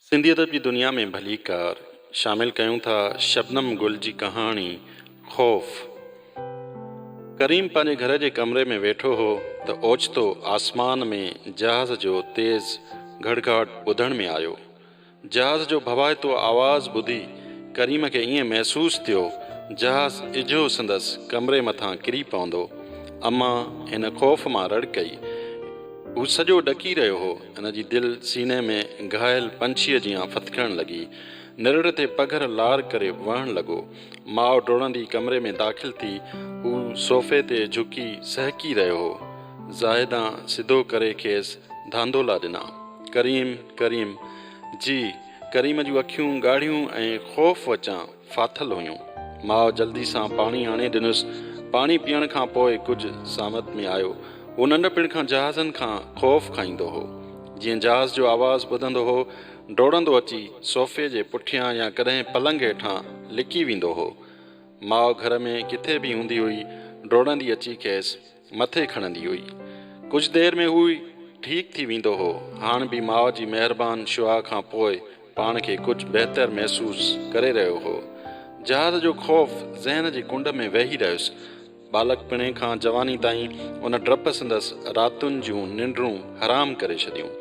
سنڌي ادب جي دنيا ۾ ڀليڪار شامل ڪيون ٿا شبنم گل جي ڪهاڻي خوف. ڪريم پنهنجي گهر جي ڪمري ۾ ويٺو هو ته اوچتو آسمان ۾ جهاز جو تيز گهڙگهاٽ ٻڌڻ ۾ آيو. جهاز جو ڀوائتو آواز ٻڌي ڪريم کي ائين محسوس ٿيو جهاز اجهو سندس ڪمري مٿان ڪري پوندو. امان هن خوف مان رڙ ڪئي. هو سڄو ڏڪي رهيو هو. هن جي دل سيني ۾ گهايل پنڇيء جيان ڦٿڪڻ لڳي. نرڙ تي پگهر لار ڪري وهڻ لڳو. ماء ڊوڙندي ڪمري ۾ داخل ٿي. هو صوفي تي جهڪي سهڪي رهيو هو. زاهدان سڌو ڪري کيس ڌانڌولا ڏنا. ڪريم! ڪريم! جي! ڪريم جون اکيون ڳاڙهيون ۽ خوف وچان ڦاٿل هيون. ماء جلدي سان پاڻي آڻي ڏنس. پاڻي پيئڻ کان پوء ڪجهه سامت ۾ آيو. هو ننڍپڻ کان جهازن کان خوف کائيندو هو. جيئن جهاز جو آواز ٻڌندو هو، ڊوڙندو اچي صوفي جي پٺيان يا ڪڏهن پلنگ هيٺان لڪي ويندو هو. ماء گهر ۾ ڪٿي به هوندي هئي، ڊوڙندي اچي کيس مٿي کڻندي هئي. ڪجهه دير ۾ هو ٺيڪ ٿي ويندو هو. هاڻ به ماء جي مهربان شعاع کان پوء پاڻ کي ڪجهه بهتر محسوس ڪري رهيو هو. جهاز جو خوف ذهن جي ڪنڊ ۾ ويهي رهيس. ٻالڪپڻي کان جواني تائين ان ڊپ سندس راتن جون ننڊون حرام ڪري ڇڏيون.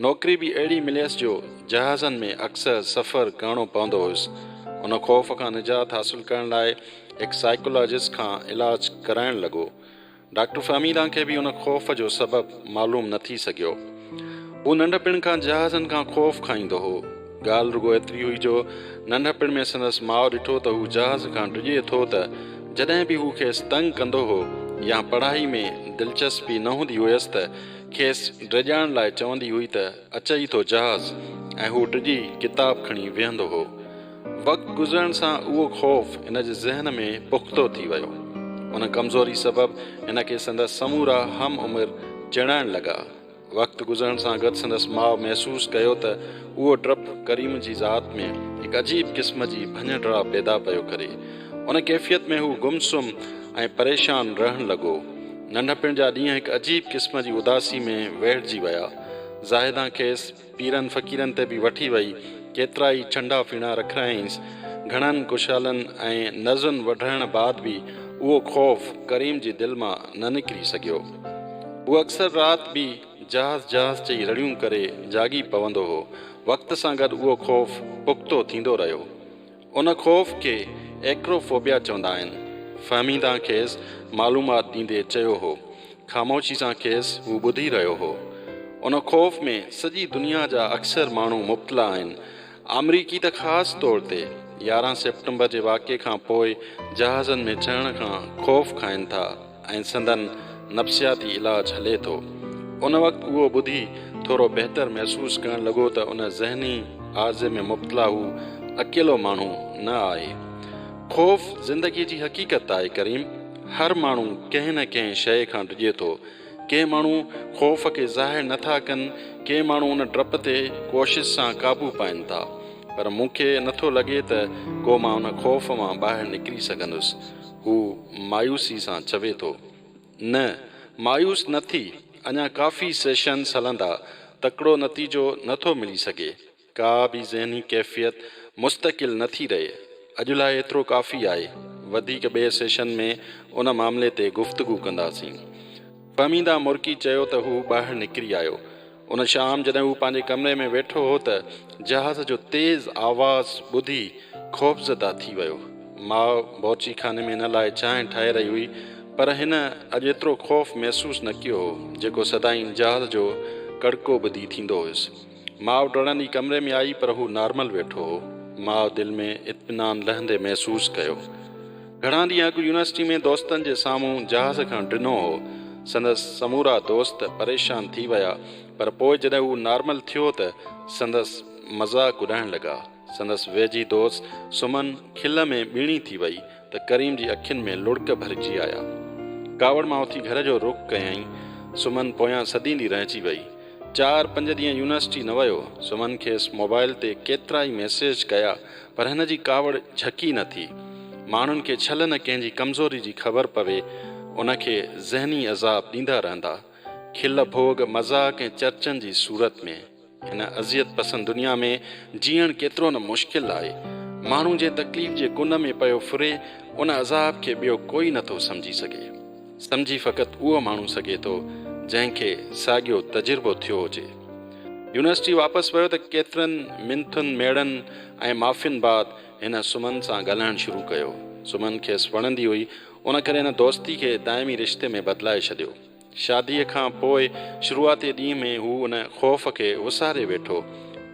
نوڪري به اهڙي مليس جو جهازن ۾ اڪثر سفر ڪرڻو پوندو هيس. ان خوف کان نجات حاصل ڪرڻ لاء هڪ سائيڪالاجسٽ کان علاج ڪرائڻ لڳو. ڊاڪٽر فهميده کي به ان خوف جو سبب معلوم نه ٿي سگهيو. هو ننڍپڻ کان جهازن کان خوف کائيندو هو. ڳالهه رڳو ايتري هئي جو ننڍپڻ ۾ سندس ماء ڏٺو ته هو جهاز کان ڊڄي ٿو ته جڏهن به هو کيس تنگ ڪندو هو يا پڙهائي ۾ دلچسپي نه هوندي هيس ته کيس ڊيڄارڻ لاء چوندي هئي ته اچئي ٿو جهاز ۽ هو ڊڄي ڪتاب کڻي ويهندو هو. وقت گذرڻ سان اهو خوف هن جي ذهن ۾ پختو ٿي ويو. ان ڪمزوري سبب هن کي سندس سمورا هم عمر چيڙائڻ لڳا. وقت گذرڻ سان گڏ سندس ماء محسوس ڪيو ته اهو ڊپ ڪريم جي ذات ۾ هڪ عجيب قسم جي ڀڃ ڊاهه پيدا پيو ڪري. ان ڪيفيت ۾ هو گم سم ۽ پريشان رهڻ لڳو. ننڍپڻ جا ڏينهن هڪ عجيب قسم جي اداسي ۾ ويڙهجي ويا. زاهدان کيس پيرن فقيرن تي به وٺي وئي. ڪيترائي ڇنڊا ڦيڻا رکرايائينس. گهڻن ڪشالن ۽ نظرن وڍرائڻ بعد به اهو خوف ڪريم جي دل مان نه نڪري سگهيو. هو اڪثر رات به جهاز جهاز چئي رڙيون ڪري جاڳي پوندو هو. وقت سان گڏ اهو خوف پختو ٿيندو رهيو. ان خوف کي ايڪروفوبيا چوندا آهن. فهميده کيس معلومات ڏيندي چيو هو. خاموشي سان کيس هو ٻڌي رهيو هو. ان خوف ۾ سڄي دنيا جا اڪثر ماڻهو مبتلا آهن. آمريڪي ته خاص طور تي 11 سيپٽمبر جي واقعي کان پوء جهازن ۾ چڙهڻ کان خوف کائن ٿا. ۽ سندن نفسياتي علاج هلي ٿو. ان وقت اهو ٻڌي ٿورو بهتر محسوس ڪرڻ لڳو ته ان ذهني عارضي ۾ مبتلا هو اڪيلو ماڻهو نه آهي. خوف زندگيء جي حقيقت آهي ڪريم. هر ماڻهو ڪنهن نه ڪنهن شيء کان ڊڄي ٿو. ڪي ماڻهو خوف کي ظاهر نه ٿا ڪن، ڪي ماڻهو ان ڊپ تي ڪوشش سان قابو پائين ٿا. پر مون کي نه ٿو لڳي ته ڪو مان ان خوف مان ٻاهر نڪري سگهندس. هو مايوسي سان چوي ٿو. نه، مايوس نه ٿي، اڃا ڪافي سيشنز هلندا، تڪڙو نتيجو نه ٿو ملي سگهي. ڪا به ذهني ڪيفيت مستقل نه ٿي رهي. اڄ لاء ايترو ڪافي آهي. وڌيڪ ٻئي سيشن ۾ ان معاملي تي گفتگو ڪنداسين. فهميده مرڪي چيو ته هو ٻاهر نڪري آيو. ان شام جڏهن هو پنهنجي ڪمري ۾ ويٺو هو ته جهاز جو تيز آواز ٻڌي خوفزده ٿي ويو. ماء بورچي خاني ۾ هن لاء چانهه ٺاهي رهي هئي پر هن اڄ ايترو خوف محسوس نه ڪيو هو جيڪو سدائين جهاز جو ڪڙڪو ٻڌي ٿيندو هيس. ماء ڊوڙندي ڪمري ۾ آئي پر هو نارمل ويٺو هو. ماء دل ۾ اطمينان لهندي محسوس ڪيو. گهڻا ڏينهن اڳ يونيورسٽي ۾ دوستن جي سامهون جهاز کان ڊنو هو. سندس سمورا دوست پريشان ٿي ويا پر پوء جڏهن هو نارمل ٿيو ته سندس مذاق اڏائڻ لڳا. سندس ويجهي دوست سمن کل ۾ ٻيڻي ٿي وئي ته ڪريم جي اکين ۾ لڙڪ ڀرجي آيا. ڪاوڙ مان اٿي گهر جو رخ ڪيائين. سمن پويان سڏيندي رهجي وئي. چار پنج ڏينهن يونيورسٽي نه ويو. سمن کيس موبائل تي ڪيترائي ميسيج ڪيا پر هن جي ڪاوڙ جهڪي نه ٿي. ماڻهن کي ڇل نه ڪنهن جي ڪمزوري جي خبر پوي ان کي ذهني عذاب ڏيندا رهندا. کل ڀوڳ، مذاق ۽ چرچن جي صورت ۾. هن اذيت پسند دنيا ۾ جيئڻ ڪيترو نه مشڪل آهي. ماڻهو جنهن تڪليف جي ڪن ۾ پيو ڦري، ان عذاب کي ٻيو ڪوئي نه ٿو سمجهي سگهي. سمجهي فقط اهو ماڻهو سگهي ٿو، جنهن کي ساڳيو تجربو ٿيو هجي. يونيورسٽي واپس ويو ته ڪيترن منٿن ميڙن ۽ معافين بعد هن سمن سان ڳالهائڻ شروع ڪيو. سمن کيس وڻندي هئي، ان ڪري هن دوستي کي دائمي رشتي ۾ بدلائي ڇڏيو. شاديء کان پوء شروعاتي ڏينهن ۾ هو ان خوف کي وساري ويٺو،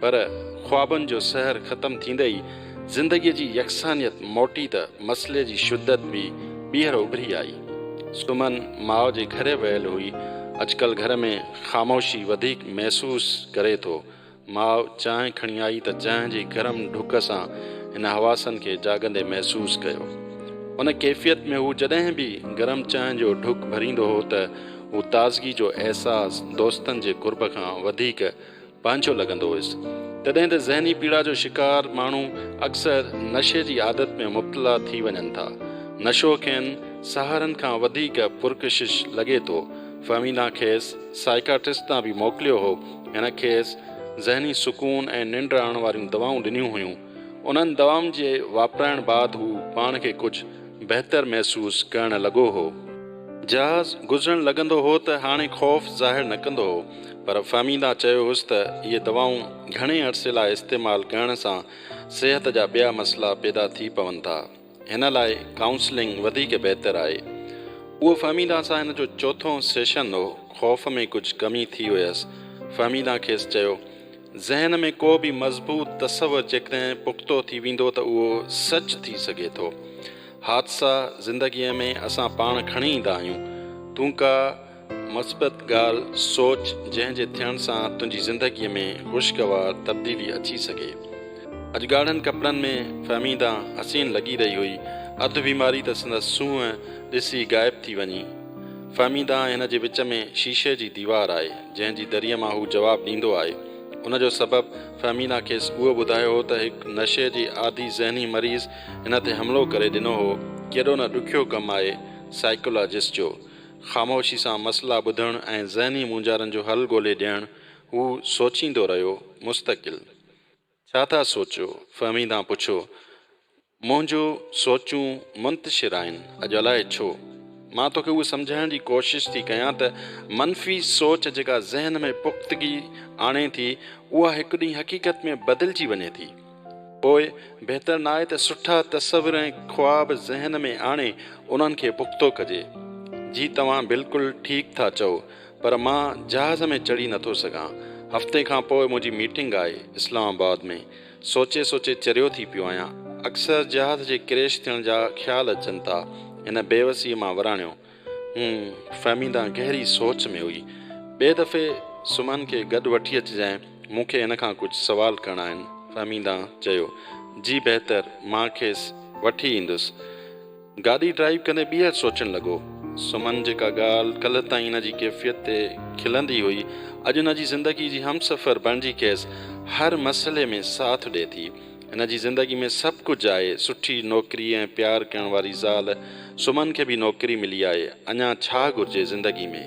پر خوابن جو سحر ختم ٿيندي ئي زندگيء جي يڪسانيت موٽي ته مسئلي جي شدت به ٻيهر اڀري آئي. سمن ماء جي گهر ويل هئي. اڄڪلهه گهر ۾ خاموشي وڌيڪ محسوس ڪري ٿو. ماء چانهه کڻي آئي ته چانهه جي گرم ڍڪ سان هن حواسن کي جاڳندي محسوس ڪيو. ان ڪيفيت ۾ هو جڏهن به گرم چانهه جو ڍڪ ڀريندو هو ته هو تازگي جو احساس دوستن جي قرب کان وڌيڪ پنهنجو لڳندو هيس. تڏهن ته ذهني پيڙا جو شڪار ماڻهو اڪثر نشي جي عادت ۾ مبتلا ٿي وڃن ٿا. نشو کين سهارن کان وڌيڪ پرڪشش لڳي ٿو. فهميده کيس سائيڪاٽرسٽ ڏانهن به موڪليو هو. هن کيس ذهني سڪون ۽ ننڊ آڻڻ واريون دوائون ڏنيون هيون. انهن دوائن جي واپرائڻ بعد هو پاڻ کي ڪجهه بهتر محسوس ڪرڻ لڳو هو. جهاز گذرڻ لڳندو هو ته هاڻي خوف ظاهر نه ڪندو هو، پر فهميده چيو هيس ته اهي دوائون گهڻي عرصي لاء استعمال ڪرڻ سان صحت جا ٻيا مسئلا پيدا ٿي پون ٿا. هن لاء ڪائونسلنگ وڌيڪ بهتر آهي. اهو فهميده سان هن جو چوٿون سيشن هو. خوف ۾ ڪجهه ڪمي ٿي هيس. فهميده کيس چيو، ذهن ۾ ڪو به مضبوط تصور جيڪڏهن پختو ٿي ويندو ته اهو سچ ٿي سگهي ٿو. حادثا زندگيء ۾ اسان پاڻ کڻي ايندا آهيون. تون ڪا مثبت ڳالهه سوچ جنهن جي ٿيڻ سان تنهنجي زندگيء ۾ خوشگوار تبديلي اچي سگهي. اڄ ڳاڙهن ڪپڙن ۾ فهميده حسين لڳي رهي هئي. اڌ بيماري ته سندس سونهن ڏسي غائب ٿي وڃي. فهميده ۽ هن جي وچ ۾ شيشي جي ديوار آهي، جنهن جي دريء مان هو جواب ڏيندو آهي. ان جو سبب فهميده کيس اهو ٻڌايو هو ته هڪ نشي جي عادي ذهني مريض هن تي حملو ڪري ڏنو هو. ڪيڏو نه ڏکيو ڪم آهي سائيڪولاجسٽ جو. خاموشي سان مسئلا ٻڌڻ ۽ ذهني مونجهارن جو حل ڳولي ڏيڻ، هو سوچيندو رهيو، مستقل. ڇا ٿا سوچيو؟ فهميده پڇيو. منهنجون سوچون منتشر آهن، اڄ الائي ڇو؟ مان توکي اهو سمجهائڻ جي ڪوشش ٿي ڪيان ته منفي سوچ جيڪا ذهن ۾ پختگي آڻي ٿي، اها هڪ ڏينهن حقيقت ۾ بدلجي وڃي ٿي. پوء بهتر ناهي ته سٺا تصور ۽ خواب ذهن ۾ آڻي انهن کي پختو ڪجي. جي توهان بلڪل ٺيڪ ٿا چئو پر مان جهاز ۾ چڙهي نٿو سگهان. هفتي کان پوء منهنجي ميٽنگ آهي اسلام آباد ۾. سوچي سوچي چريو ٿي پيو آهيان. اڪثر جهاز جي ڪريش ٿيڻ جا خيال اچن ٿا. هن بيوسيء مان وراڻيو. هون، فهميده گهري سوچ ۾ هئي. ٻئي دفعي سمن کي گڏ وٺي اچجانء، مون کي هن کان ڪجهه سوال ڪرڻا آهن. فهميده چيو. جي بهتر، مان کيس وٺي ايندس. گاڏي ڊرائيو ڪندي ٻيهر سوچڻ لڳو. سمن جيڪا ڳالهه ڪلهه تائين هن جي ڪيفيت تي کلندي هئي، اڄ هن جي زندگي جي همسفر بڻجي کيس هر مسئلي ۾ ساٿ ڏئي ٿي. هن جي زندگي ۾ سڀ ڪجهه آهي، سٺي نوڪري ۽ پيار ڪرڻ واري زال، سمن کي به نوڪري ملي آهي، اڃا ڇا گهرجي زندگي ۾؟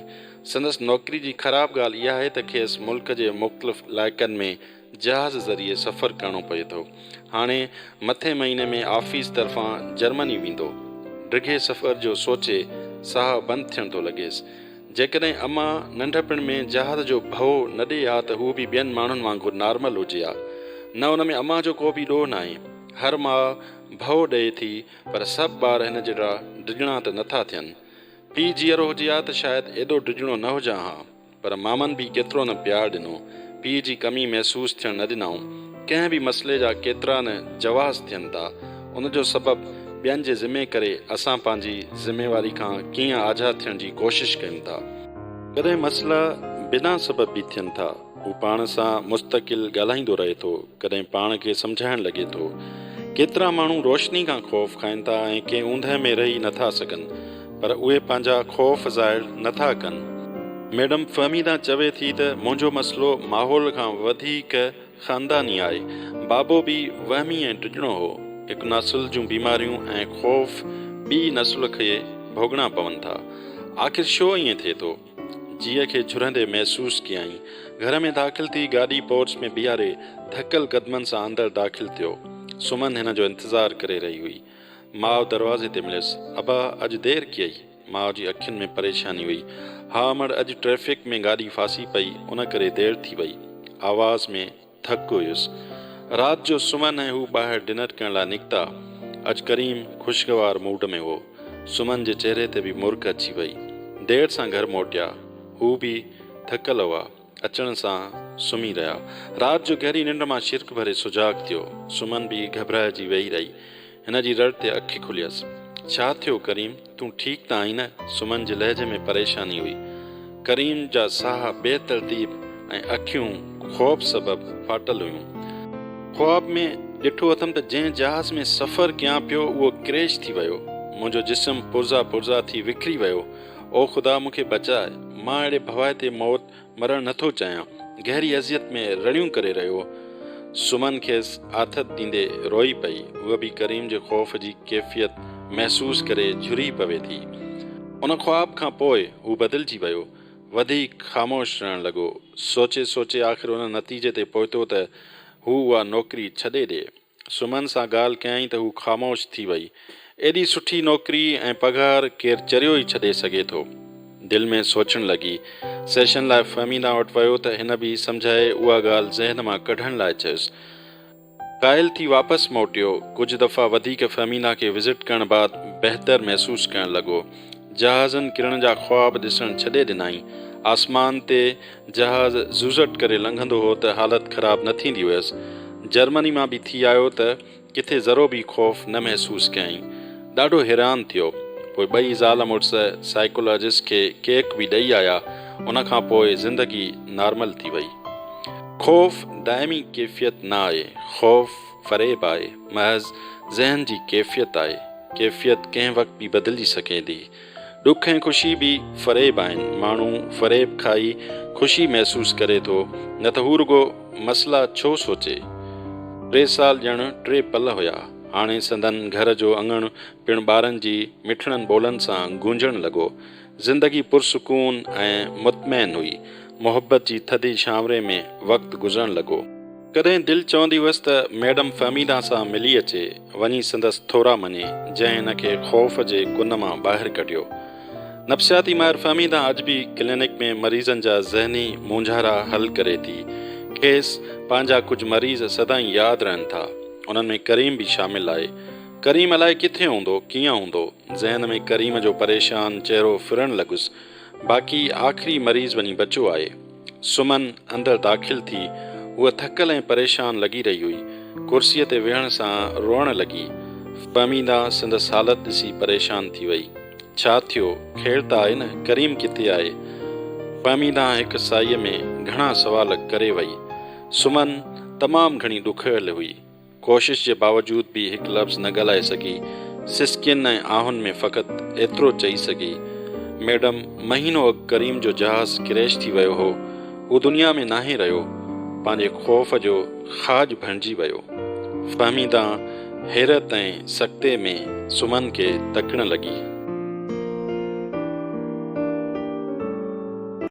سندس نوڪري جي خراب ڳالهه اها آهي ته کيس ملڪ جي مختلف علائقن ۾ جهاز ذريعي سفر ڪرڻو پئي ٿو. هاڻي مٿئين مهيني ۾ آفيس طرفان جرمني ويندو. ڊگهي سفر جو سوچي ساهه بند ٿيڻ ٿو لڳيس. جيڪڏهن امان ننڍپڻ ۾ جهاز جو ڀؤ نه ڏئي ها ته هو به ٻين ماڻهن وانگر نارمل هجي ها. نه ان ۾ امان جو ڪو به ڏوهه ناهي. هر ماء ڀؤ ڏئي ٿي پر سڀ ٻار هن جهڙا ڊڄڻا ته نٿا ٿين. پيء جيئرو هجي ها ته شايد ايڏو ڊڄڻو نه هجان ها. پر مامن به ڪيترو نه پيار ڏنو. پيء جي ڪمي محسوس ٿيڻ نه ڏنائون. ڪنهن به مسئلي جا ڪيترا نه جواز ٿين ٿا. ان جو سبب ٻين جي ذمي ڪري اسان پنهنجي ذميواري کان ڪيئن آجا ٿيڻ جي ڪوشش ڪيون ٿا. ڪڏهن مسئلا بنا سبب به ٿين ٿا. هو پاڻ سان مستقل ڳالهائيندو رهي ٿو. ڪڏهن پاڻ کي سمجهائڻ لڳي ٿو. ڪيترا ماڻهو روشني کان خوف کائن ٿا ۽ ڪي اوندهه ۾ رهي نه ٿا سگهن پر اهي پنهنجا خوف ظاهر نه ٿا ڪن. ميڊم فهميده چوي ٿي ته منهنجو مسئلو ماحول کان وڌيڪ خانداني آهي. بابو به وهمي ۽ ڊڄڻو هو. هڪ نسل جون بيماريون ۽ خوف ٻي نسل کي ڀوڳڻا پون ٿا. آخر ڇو ائين ٿئي ٿو؟ جيء کي جهرندي محسوس ڪيائين. گهر ۾ داخل ٿي گاڏي پورچ ۾ بيهاري ٿڪل قدمن سان اندر داخل ٿيو. سمن هن جو انتظار ڪري رهي هئي. ماء دروازي تي مليس. ابا اڄ دير ڪيئي؟ ماء جي اکين ۾ پريشاني هئي. ها امڙ اڄ ٽريفڪ ۾ گاڏي ڦاسي پئي ان ڪري دير ٿي وئي. آواز ۾ ٿڪ هيس. رات جو سمن ۽ هو ٻاهر ڊنر ڪرڻ لاء نڪتا. اڄ ڪريم خوشگوار موڊ ۾ هو. سمن جي چهري تي به مرڪ اچي وئي. دير سان گهر موٽيا. هو به ٿڪل هئا. اچڻ سان سمهي رهيا. رات جو گهري ننڊ مان شرڪ ڀري سجاڳ ٿيو. سمن به گهٻرائجي ويهي رهي. هن جي رڙ تي اک کليس. ڇا ٿيو ڪريم، تون ٺيڪ ته آهين نه؟ سمن جي لهجي ۾ پريشاني هئي. ڪريم جا ساهه بي ترتيب ۽ اکيون خوف سبب ڦاٽل هيون. خواب ۾ ڏٺو اٿم ته جنهن جهاز ۾ سفر ڪيان پيو اهو ڪريش ٿي ويو. منهنجو جسم پرزا پرزا ٿي وکري ويو. او خدا مون کي بچاء، مان اهڙي ڀوائتي موت مرڻ نه ٿو چاهيان. گهري اذيت ۾ رڙيون ڪري رهيو. سمن کيس آٿت ڏيندي روئي پئي. هوء به ڪريم جي خوف جي ڪيفيت محسوس ڪري جهري پوي ٿي. ان خواب کان پوء هو بدلجي ويو. وڌيڪ خاموش رهڻ لڳو. سوچي سوچي آخر ان نتيجي تي پهتو ته هو اها نوڪري ڇڏي ڏي. سمن سان ڳالهه ڪيائين ته هو خاموش ٿي وئي. ايڏي سٺي نوڪري ۽ پگهار ڪير چريو ئي ڇڏي سگهي ٿو. دل ۾ سوچڻ لڳي. سيشن لاء فهميده وٽ ويو ته هن به سمجهائي اها ڳالهه ذهن مان ڪڍڻ لاء چيس. قائل ٿي واپس موٽيو. ڪجهه دفعا وڌيڪ فهميده کي وزٽ ڪرڻ بعد بهتر محسوس ڪرڻ لڳو. جهازن ڪرڻ جا خواب ڏسڻ ڇڏي ڏنائين. آسمان تي جهاز زوزٽ ڪري لنگهندو هو ته حالت خراب نه ٿيندي هيس. جرمني مان به ٿي آيو ته ڪٿي ذرو به خوف نه محسوس ڪيائين. ڏاڍو حيران ٿيو. پوء ٻئي زال مڙس سائيڪولاجسٽ کي ڪيڪ به ڏئي آيا. ان کان پوء زندگي نارمل ٿي وئي. خوف دائمي ڪيفيت نه آهي. خوف فريب آهي. محض ذهن جي ڪيفيت آهي. ڪيفيت ڪنهن وقت به بدلجي سگهي ٿي. ڏک ۽ خوشي به فريب آهن. ماڻهو فريب کائي خوشي محسوس ڪري ٿو، نه ته هو رڳو مسئلا ڇو سوچي؟ ٽي سال ڄڻ ٽي پل هيا. هاڻي سندن گهر جو اڱڻ پڻ ٻارن جي مٺڙن ٻولن سان گونجڻ لڳو. زندگي پرسڪون ۽ مطمئن هئي. محبت جي ٿڌي ڇانوري ۾ وقت گذرڻ لڳو. ڪڏهن دل چوندي هيس ته ميڊم فهميده سان ملي اچي، وڃي سندس ٿورا مڃي، جنهن هن کي خوف جي ڪن مان ٻاهر ڪڍيو. نفسياتي ماهر فهميده اڄ به ڪلينڪ ۾ مريضن جا ذهني مونجهارا حل ڪري ٿي. کيس پنهنجا ڪجهه مريض سدائين ياد رهن ٿا. انهن ۾ ڪريم به شامل آهي. ڪريم الائي ڪٿي هوندو، ڪيئن هوندو؟ ذهن ۾ ڪريم جو پريشان چهرو ڦرڻ لڳس. باقي آخري مريض وڃي بچيو آهي. سمن اندر داخل ٿي. هوء ٿڪل ۽ پريشان لڳي رهي هئي. ڪرسيء تي ويهڻ سان روئڻ لڳي. فهميده سندس حالت ڏسي پريشان ٿي وئي. ڇا ٿيو؟ خير ته آهي نه؟ ڪريم ڪٿي آهي؟ فهميده هڪ ساهيء ۾ گهڻا سوال ڪري وئي. سمن تمام گهڻي ڏکويل هئي. ڪوشش جي باوجود به هڪ لفظ نه ڳالهائي سگهي. سسڪين ۽ آهن ۾ فقط ايترو چئي سگهي، ميڊم، مهينو اڳ ڪريم جو جهاز ڪريش ٿي ويو هو. هو دنيا ۾ ناهي رهيو. پنهنجي خوف جو کاڄ بڻجي ويو. فهميده حيرت ۽ سڪتي ۾ سمن کي تڪڻ لڳي.